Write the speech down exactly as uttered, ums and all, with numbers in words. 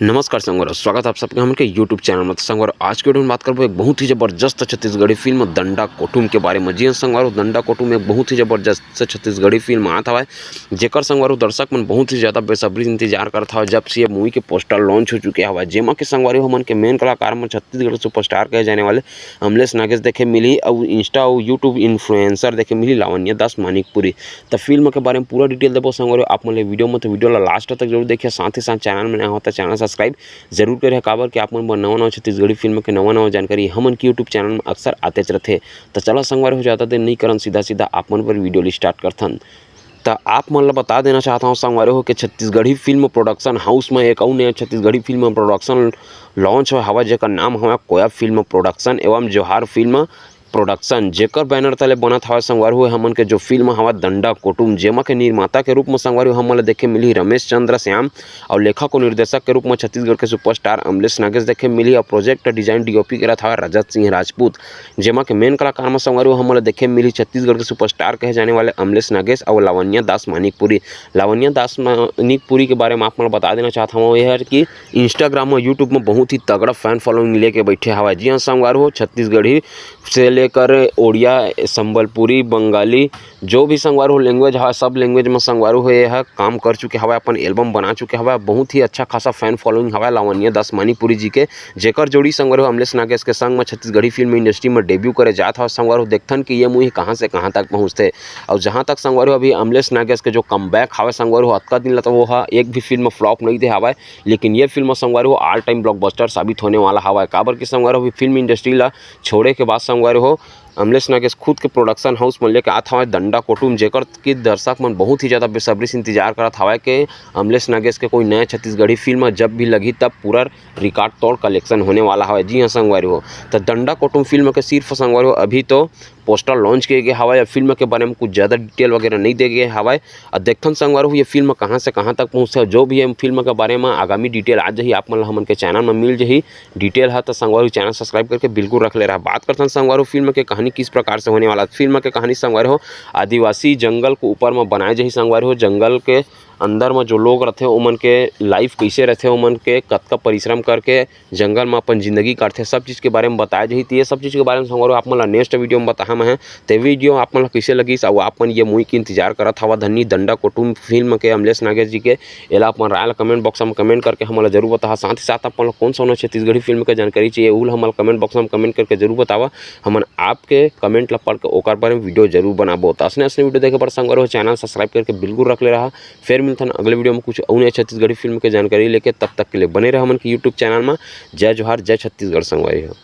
नमस्कार संगवारी, स्वागत है आप सबके हमन के YouTube चैनल में। तो संगवारी, आज के वीडियो में बात करबो एक बहुत ही जबरदस्त छत्तीसगढ़ी फिल्म दंडा कोटुम के बारे में। जी हाँ संगवारी, दंडा कोटुम एक बहुत ही जबरदस्त छत्तीसगढ़ी फिल्म आत हवय, जेकर संगवारी दर्शक मन बहुत ही ज्यादा बेसब्री से इंतजार करत हवय, जब से ये मूवी के पोस्टर लॉन्च हो चुके हवय, जेमा के संगवारी हमन के मेन कलाकार मन छत्तीसगढ़ के सुपरस्टार कहे जाने वाले अमलेश नागेश देखे मिली, अउ Insta अउ YouTube इन्फ्लुएंसर देखे मिली लावण्या दास मानिकपुरी। त फिल्म के बारे में पूरा डिटेल देबो संगवारी आप मन ले वीडियो में, तो वीडियो ला लास्ट तक जरूर देखिए। साथ ही साथ चैनल में नया हो तो चैनल सब्सक्राइब जरूर करिए, काबर कि आप मन बर नवा नवा छत्तीसगढ़ी फिल्म के नवा नवा जानकारी हमन के YouTube चैनल में अक्सर आतेच रथे। त चला संगवारी हो, ज्यादा देर नहीं करन, सीधा सीधा आप मन बर वीडियो ला स्टार्ट करथन। त आप मन ला बता देना चाहत हौं संगवारी हो कि छत्तीसगढ़ी फिल्म प्रोडक्शन हाउस में एक अउ नया छत्तीसगढ़ी फिल्म प्रोडक्शन लॉन्च होय हवय, जेकर नाम हवय कोया फिल्म प्रोडक्शन एवं जोहार फिल्म प्रोडक्शन, जेकर बैनर तले बनत हवय संगवारी हो हमन के जो फिल्म हवय दंडा कोटुम, जेमा के निर्माता के रूप में संगवारी हो हमन ला देखे मिलही रमेश चंद्र श्याम अउ लेखक अउ निर्देशक के रूप में छत्तीसगढ़ के सुपरस्टार अमलेश नागेश देखे मिलही अउ प्रोजेक्ट डिजाइन डीओपी करत हवय रजत सिंह राजपूत, जेमा के मेन कलाकार में संगवारी हो हमन ला देखे मिलही छत्तीसगढ़ के सुपरस्टार कहे जाने वाले अमलेश नागेश अउ लावण्या दास मानिकपुरी। लावण्या दास मानिकपुरी के बारे में आप मन ला बता देना चाहत हवं, ये हर कि Instagram में, YouTube में बहुत ही तगड़ा फैन फॉलोइंग लेके बैठे हवय। जी हाँ संगवारी हो, छत्तीसगढ़ी से लेकर ओडिया, संबलपुरी, बंगाली, जो भी संगवारी हो लैंग्वेज हवय, सब लैंग्वेज में संगवारी हो ये ह काम कर चुके हवय, अपन एल्बम बना चुके हवय। बहुत ही अच्छा खासा फैन फॉलोइंग हवय लावण्या दास मानिकपुरी जी के, जेकर जोड़ी संगवारी हो अमलेश नागेश के संग में छत्तीसगढ़ी फिल्म इंडस्ट्री में डेब्यू करे जात हवय। संगवारी हो देखथन कि ये मूवी कहाँ से कहाँ तक पहुँचथे। अउ जहाँ तक संगवारी हो अभी अमलेश नागेश के जो कमबैक हवय संगवारी हो, अतका दिन ला तो वो ह एक भी फिल्म फ्लॉप नहीं दे हवय, लेकिन ये फिल्म संगवारी हो ऑल टाइम ब्लॉकबस्टर साबित होने वाला हवय, काबर कि संगवारी हो अभी फिल्म इंडस्ट्री ला छोड़े के बाद संगवारी हो अमलेश नागेश खुद के प्रोडक्शन हाउस में लेके आत हवय दंडा कोटुम, जेकर कि दर्शक मन बहुत ही ज्यादा बेसब्री से इंतजार करत हवय कि अमलेश नागेश के कोई नया छत्तीसगढ़ी फिल्म जब भी लगही तब पूरा रिकॉर्ड तोड़ कलेक्शन होने वाला हवय। जी हाँ संगवारी हो, तो दंडा कोटुम फिल्म के सिर्फ संगवारी हो अभी तो पोस्टर लॉन्च किए गए हवय, फिल्म के बारे में कुछ ज्यादा डिटेल वगैरह नहीं दे गए हवय। अब देखथन संगवारी हो ये फिल्म कहाँ से कहाँ तक पहुँचथे, जो भी ये फिल्म के बारे में आगामी डिटेल आ जाही आप मन ला हमन के चैनल में मिल जाही। डिटेल ह त संगवारी हो चैनल सब्सक्राइब करके बिल्कुल रख ले रहा। बात करथन संगवारी हो फिल्म के कहानी किस प्रकार से होने वाला। फिल्म के कहानी संगवारी हो आदिवासी जंगल के ऊपर में बनाए जाही संगवारी हो, जंगल के अंदर में जो लोग रथे ओमन के लाइफ कैसे रथे, ओमन के कतका परिश्रम करके जंगल में अपन जिंदगी काटथे, सब चीज के बारे में बताए जाही। तो ये सब चीज के बारे में संगवारी हो आप मन ला नेक्स्ट वीडियो में बताहा मैं। ते वीडियो आप मन ला कैसे लगिस अउ आप मन ये मूवी के इंतजार करत हवा धन्नी दंडा कोटुम फिल्म के अमलेश नागेश जी के, एला अपन राय ला कमेंट बॉक्स में कमेंट करके हमन ला जरूर बताहा। साथ ही साथ आप मन ला कौन सा छत्तीसगढ़ी फिल्म के जानकारी चाहिए, उल हमन ला कमेंट बॉक्स में कमेंट करके जरूर बतावा। हमन आपके कमेंट ला पढ़ के ओकर बारे में वीडियो जरूर बनाबो। तो असने असने वीडियो देखे बर संगवारी हो चैनल सब्सक्राइब करके बिल्कुल रख ले रहा। फिर मिलथन अगले वीडियो में कुछ अउ नया छत्तीसगढ़ी फिल्म के जानकारी लेके, तब तक के लिए बने रहा हमन के YouTube चैनल में। जय जोहार, जय छत्तीसगढ़ संगवारी हो।